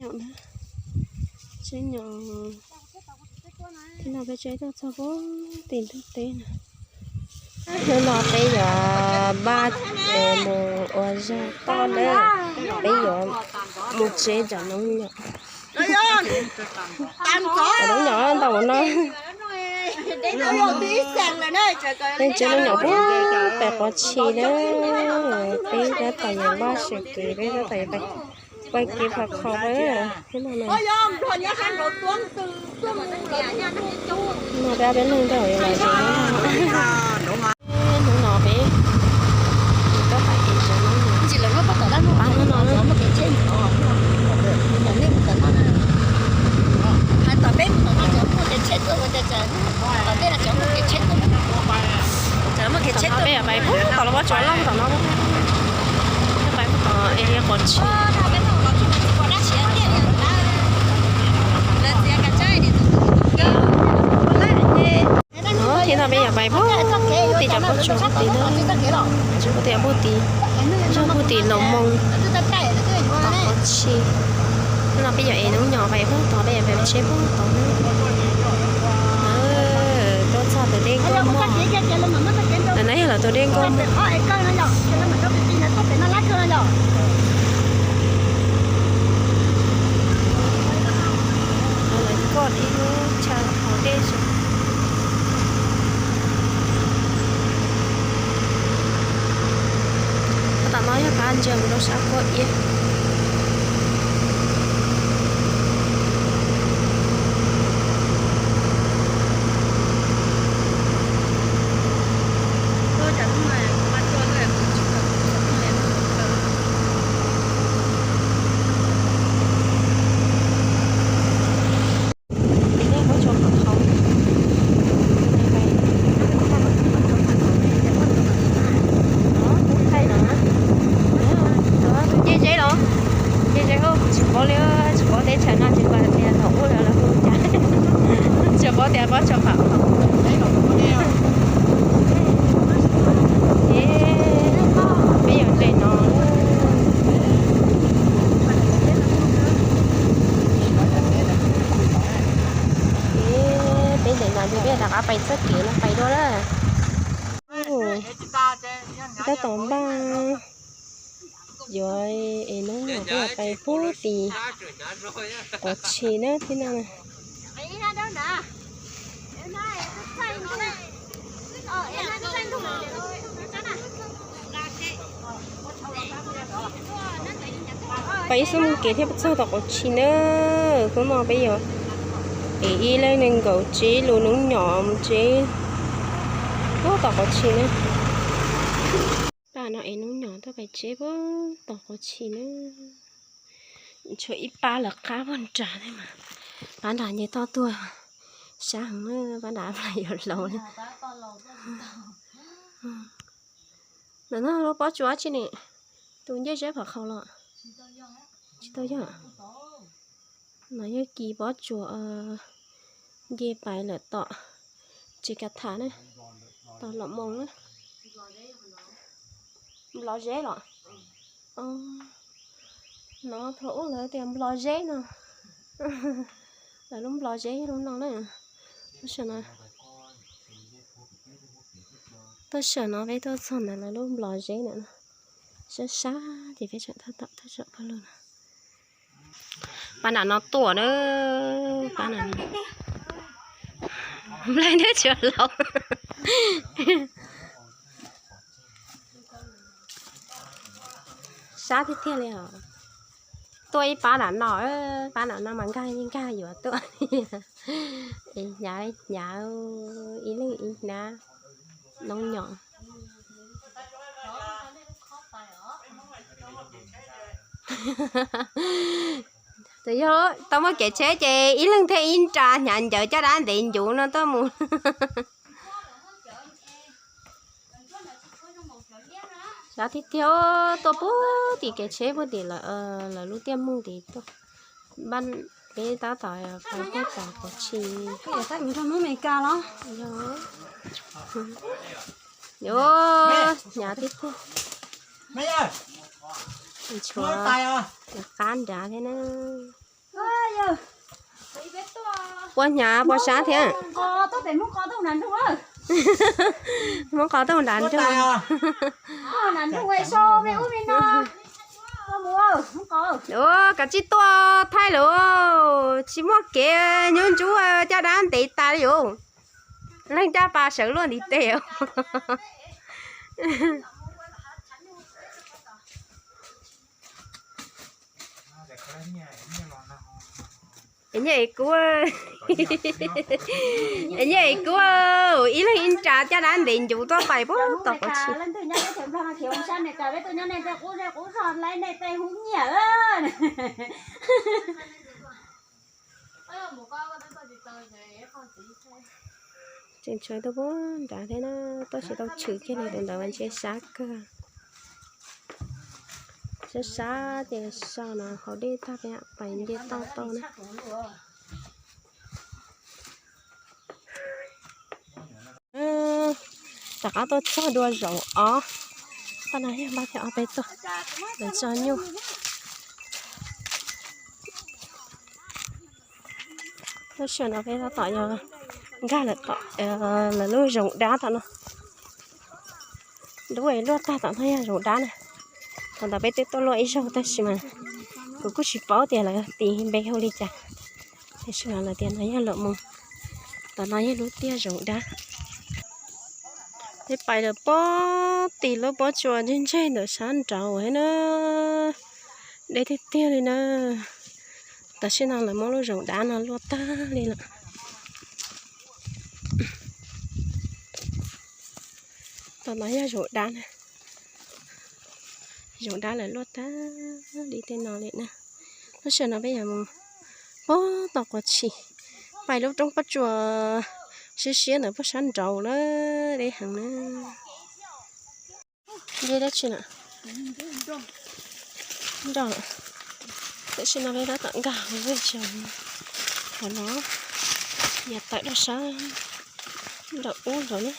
Tsev nyom, thaum no peb tsev tuaj txog pem tim ntug teb no. Hnub no peb yuav npaj mus ua zog toj na, peb yuav mus tseb cov noob nyom. Cov noob nyom ntau no, peb tseb noob nyom pem qhov tshis na, peb tab tom yuav npaj sawv kev, peb tab tom yuav pais kev pab qhov peb thiab no na. No peb ob peb leeg ntawd los tsev. Hnub no peb tuaj pais kev tsev no, pab hnub no na. Tom no peb yuav pais puag tom lub pob tsuas loj tom no, pais puag tom es qhov tshis. Thaum no peb yuav pais puag tim cov pob tsuas puag tim no, tsis puag tim puag tim, zog puag tim Los Moo, tom qhov tshis. Hnub no peb yuav ev noob nyom pais puag tod, peb yuav pais tseb puag tod na. Tuaj txog tus dej nkauj mog. Ntawm no yog lawv tus dej nkauj mog. Lawv koj ib lub chaw haus dej zoo. Tom no yog qab ntsia mus rau sab pob iab. Ncej zeb los, ncej zeb, tsis paub li, tsis paub teb chaws no tsis paub tias thaum ub lawv hu cas, tsuas paub tias pob tsuas pam. Peb yuav nres no. Peb nres no ces peb rov qab pais txoj kev no pais dua lawm. Tab tom npaj yuav es noob nyom peb yuav pais puag tim qhov tshis na thiab no. Pais ib xub mus kev thiab txog tom qhov tshis na. Hnub no peb yuav es ib leeg nees nkaum tsib lub noob nyom mus tseb puag tom qhov tshis na. Pab no es noob nyom tuaj pais tseb puag tom qhov tshis na. Tshuav ib pab lawv qab puag nrad thiab mas, pab nrad nce toj tuaj sab heev na, pab nrad yuav laus li. Ntawm no lub pob tsuas tsi ne, tus ncej zeb phom qhaus los tsis tau yog. No yog kis pob tsuas nce pais lawm tom tsis kav tham na, tom Los Moo na. Nplov zeb los? No thaum ub lawv tias nplov zeb no. Lawv lub nplov zeb lub no na. Tab sis no, tab sis no peb tuaj txog ntawm lawv lub nplov zeb ntawm no, sab sab ces peb tseem tab tom tuaj tsom pawg lug no. Pab nram no tuaj na, pab nram no. Nplaig twb tsis laus. Sab tiag tiag li os. Tuaj ib pab nram no, pab nram no mas nkag nkag yuav tuaj. Es hnyav hnyav ib leeg ib hnab noob nyom. Tus yog tau muaj kev tsheb ces ib leeg thiaj ib nra hnyav ncawv caj dab ntev ncuv no tuaj mus. Sab tiag tiag, tuaj puag tim kev tsheb puag tim lawv lub tiaj moog tid tuaj. Peb tab tom pais puag tom qhov tshis. Yog, hnyav tiag tiag. Tshuav qab nrad thiab na. Puas hnyav puas sab thiab? Hmoob qos tuaj nram nroog. Kav tsij tuaj thaij lawm, tsis muaj kev nyuj ntsub caj dab ntev tas li os. Leej caj pas sawv luaj ntiv tes. Es nyiaj es kub, es nyiaj es kub, ib leeg ib nra caj dab ntev ncuv tuaj pais puag tom qhov tshis. Tseem tshuav tuaj puag nrad thiab na, tuaj tsis tau tshwm kiag li, tus ntawd mas ntshe sab kawg. Sab sab ces so no haus dej tag pais nce toj tau na. Rov qab tuaj txog dua zaum ob, toj no yog npaj thiab ob peb tuaj, lawv tso nyuj. Lub sij hawm no peb tab tom yog nkag lawm tom lawv lub zoov dab tom no. Lub luaj tag tom no yog zoov dab na. Thaum ntawd peb twb tuaj luaj ib zaug tab sis mas kuv kuj tsis paub tias lawv tis npe hu li cas, tiam sis mas lawv tias no yog lawm mus, tom no yog lub tiaj zoov dab. Peb pais lawm puag tim lub pob tsuas ntseg ntseg ntawm sab nraud thiab na. Deb tiag tiag li na. Tam sim no lawv muab lub zoov dab no luaj tag li lawm. Tom no yog zoov dab na. Zoov dab lawv luaj tag li tej no li na. Lub sij hawm no peb yuav mus puag tom quav tshis, pais lub roob pob tsuas siab siab ntawd puag sab nraud lawm, deb heev na. Deb dab tsi na? Nroj lawm. Tam sim no peb tab tom nkag hauv zej zog hauv no, yog tawm rau sab nraum ub nraud na.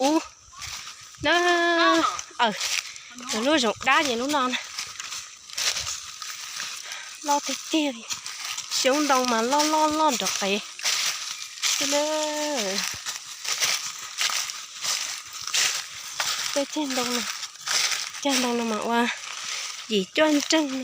Ub, na, lub zoov dab ces lub no na. Loj tiag tiag li, xyoob ntoo mas loj loj loj nrov qees. Tej cag ntoo no, cag ntoo no mas ua yim cuaj nreeg no.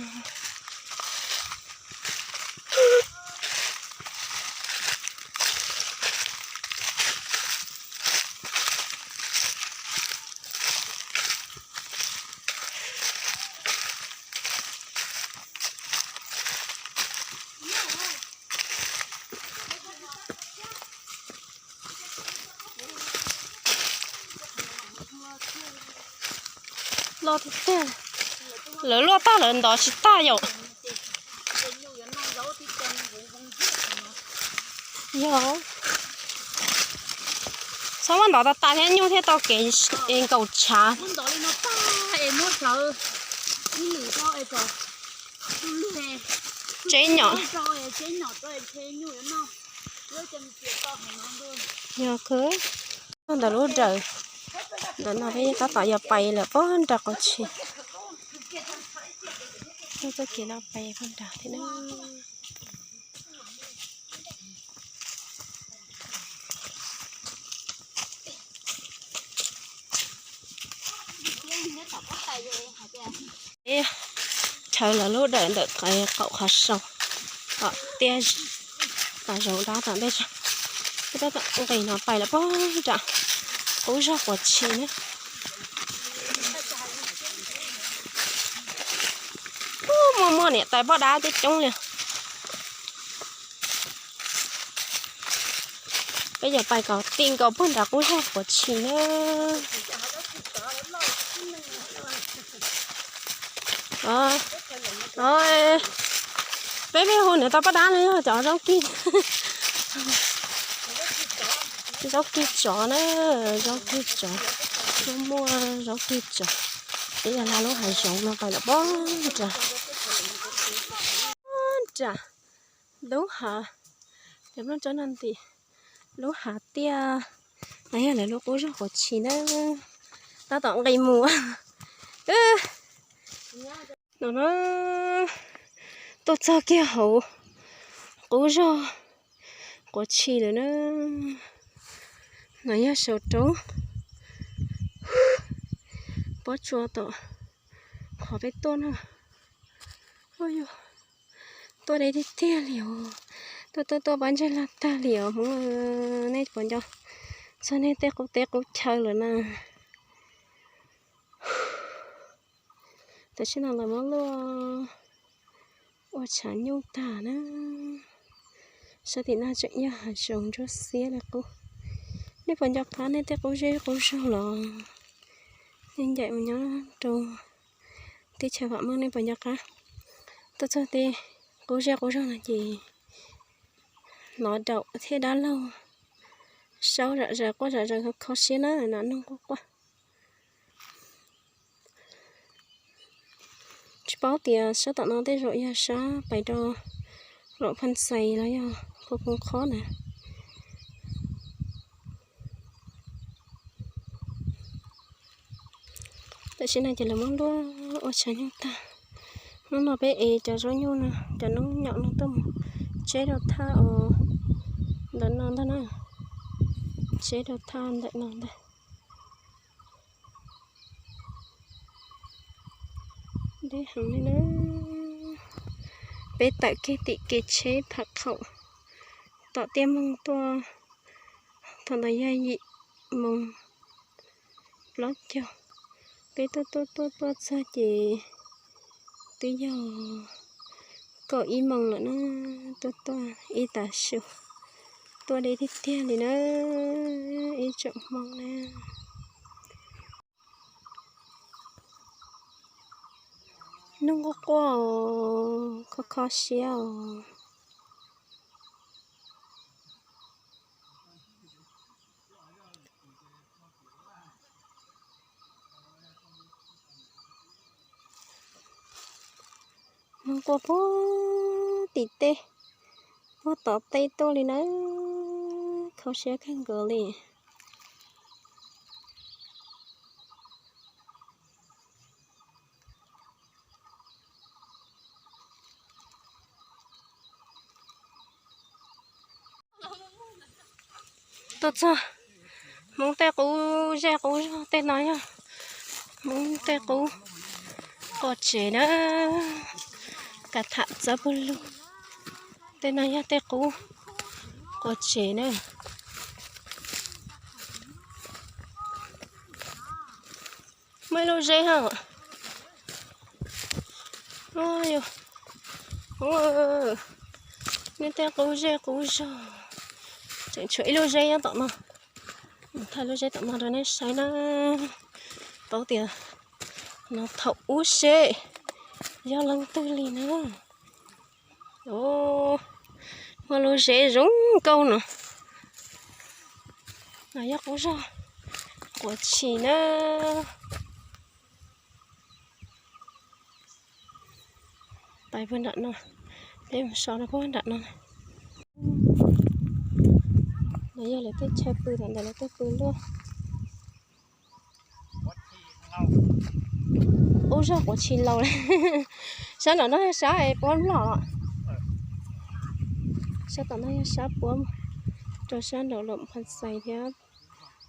Loj tiag tiag, lawv luaj tag lawv ntov tsis tag yom. Yog, txhob muab ntov tas tas thiab nyuj thiaj tau kev nkaum tshav. Tsev nyom. Yog kawg. Ntawm lub dawm, ntawm no peb tab tom yog pais lawm puag nram quav tshis. Txoj kev no pais puag nram thiab na. Rhawv lawv lub dawm ntawm qaum qhov sau, tom tiaj, tom zoov dab tom ntej. Peb tab tom nqis no pais lawm puag nram qub zog quav tshis na. Muaj muaj niam tais poj dab coob coob li. Peb yuav pais kom ti nkaus puag nram qub zog quav tshis na. Peb peb hu niam tais poj dab no yog cov zaub kig, zaub kig tsov na, zaub kig tsov, muaj muaj zaub kig tsov. Peb yog hla lub hav zoov no pais lawm puag nram, puag nram lub hav, cov nplooj tsob no ntim lub hav tiaj, no yog lawv lub qub zog quav tshis na. Tab tom nqis mus. No na, tuaj txog kiag hauv qub zog Quav Tshis lawm na. No yog saum roob pob tsuas tom qhov peb tuaj na. Ua yog tuaj deb tiag tiag li os. Tuaj tuaj tuaj pab ntsej laj tag li os Hmoob. Nej puas nco txog nej tej qub teb qub chaw lawm na? Tam sim no lawv muab luaj ua tshav nyuj tag na. Sab tim no tseem yog hav zoov ntsuab xiab li qub. Nej puas nco qab nej tej qub zej qub zog los? Nej ncaim mus nyob rau teb chaws vam meej nej puas nco qab? Tuaj txog tej qub zej qub zog no ces hnov daum thiab dab laug saub zom zaws quaj zom zaws kho kho siab na, no noog quaj quaj. Tsis paub tias sab tom no tej zaum yog sab pais rau Luam Phaj Xais los yog Phu Phoov Qhob na. Tam sim no ces lawv muab luaj ua tshav nyuj tag. Hnub no peb ev cov zaub nyuj no, cov noob nyom no tuaj mus tseb rau thaj ntawm no ntag na. Tseb rau thaj ntawm no ntag. Deb heev li na. Peb tawm kiag tim kev tsheb Phaj Khaum tom tiaj moog tuaj, thaum ntawd yog yim moos plaub caug. Peb tuaj tuaj tuaj tuaj txog ces twb yog kaum ib moos lawm na. Tuaj tuaj ib tav su, tuaj deb tiag tiag li na, ib tsoom Hmoob na. Noog quaj quaj, kho kho siab os. Noog quaj puag tim teb, puag tom teb tuaj li na, kho siab kawg nkaus li. Tuaj txog Hmoob tej qub zej qub zog, tej no yog Hmoob tej qub quas tsev na, kav tham txawb pug lug. Tej no yog tej qub quas tsev na. Muaj ib lub zeb hos. Nej tej qub zej qub zog, tseem tshuav ib lub zeb nyob tom no. Thaij lub zeb tom no rau nej saib na, paub tias no thaum ub seb yog leej twg li na. Muaj lub zeb zoo nkauj no. No yog qub zog quas tshis na. Pais puag nram no, peb mus so rau puag nram no. No yog lawv tej chaw pw, tam ntawd lawv tuaj pw luaj. Ub, zog quav tshis laus li. Sab nram no yog sab puab loj los? Sab tom no yog sab puab, rau sab nraum Luam Phas Xais thiab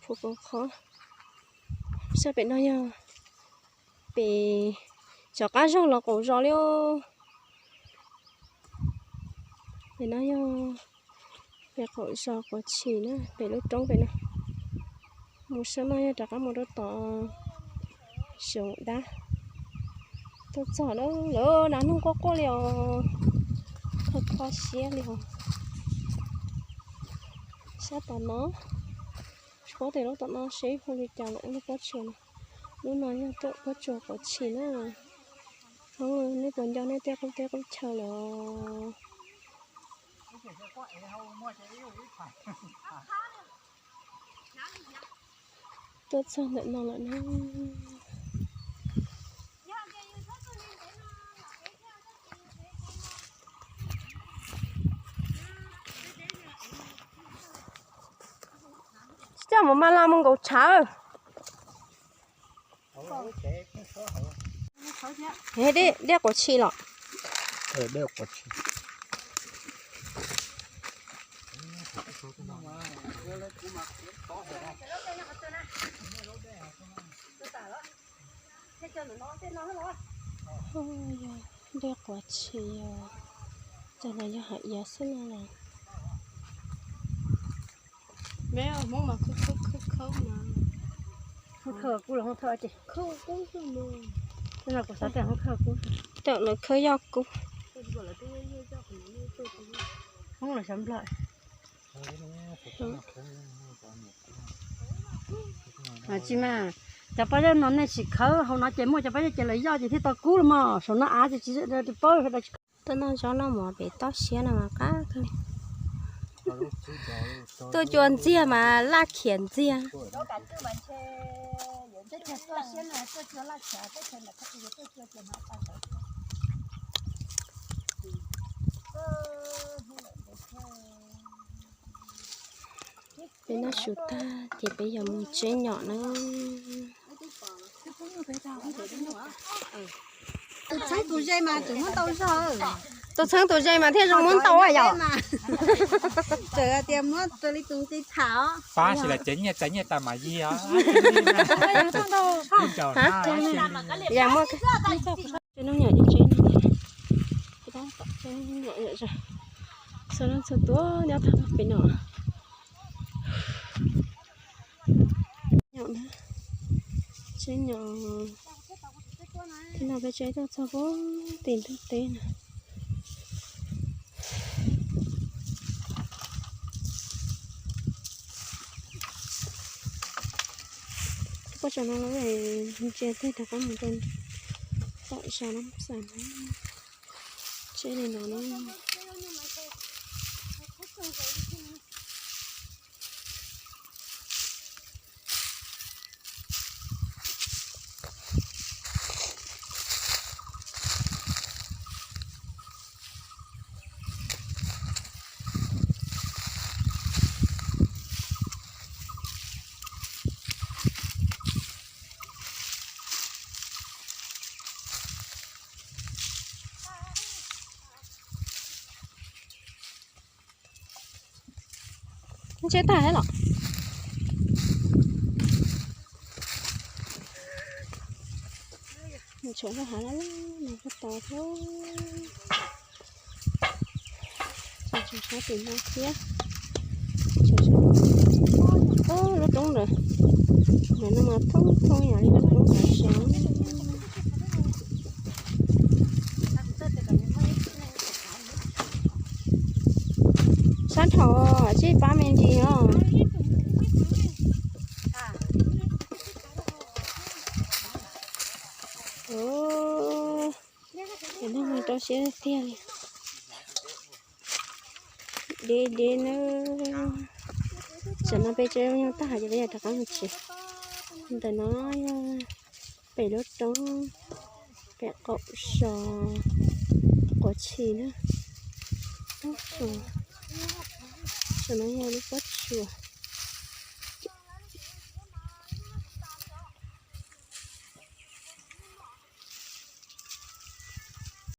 Phu Koos Khob. Sab pem no yog pem cov qab zog los qaum zos li. Pem no yog pem qaum zos quav tshis na, pem lub roob pem no. Mus sab no yog rov qab mus rau tom Zoov Dab. Tuaj txog lawm, lawv nas noog quaj quaj li os, kho kho siab li os. Sab tom no, tsis paub tias lub tom no seb hu li cas lawm lub pob tsuas no. Lub no yog tuam pob tsuas quav tshis na. Hmoob, nej puas nco nej tej qub teb qub chaw lawm? Tuaj txog ntawm no lawm na. Tsis coj mus mas los mus nkaum tshav. Dej, dej quav tshis los. Dej quav tshis, cov no yog hais iav xwb no los. Hoob thawj kub los hoob thawj ces. Kuv xav tias hoob thawj kub. Tam lawv khawb yog kub. Hoob los xyov nplog. Tsis mas, cov pob zeb no nej tsis khawb hauv no ces muaj cov pob zeb ces lawv yoj ces thiaj tau kub los mas saum no av ces tsis paub sawv daws tsis khawb. Tuaj noj zaub noj mov pem toj siab no mas qab kawg li. Tuaj cua ntxiag mas laj khiav ntxiag. Peb noj su tag ces peb yuav mus tseb nyom na. Tus txheeb tus ze mas tseem muab ntau zog. Tus txheeb tus ze mas thiaj zoo muab ntau yom. Txawm tias muab raws li tus nqi tham os. Pab sis las cev nyiaj txais nyiaj tas mas yig os. Yam muaj. Tseb noj nyom ces tseb noj. Txhua leej txhua tus nyob tag pem no. Nyom na, tseb nyom. Tib no peb tseb tuaj txog puag tim ntug teb na. Tuaj txog no lawm, ntsia tej rov qab mus rau tom zos Loob Xas na. Tseb li no na. Tseb tag los? Tshuav lub hav loj loj no kuj tau thiab. Tshuav sab tim no thiab. Lub roob ntawd, ntawm no mas thoob thoob yam li lub roob ntawd sav. Sab dhau, tseb pab me ntsis os. Ua, es neeg rau siab tiag li. Deb deb nawb. Tam no peb tseb nyom tag ces peb yuav rov qab mus tsev. Ntawm no yog pem lub roob, pem qaum zos Quav Tshis na. Tam no yog lub pob tsuas.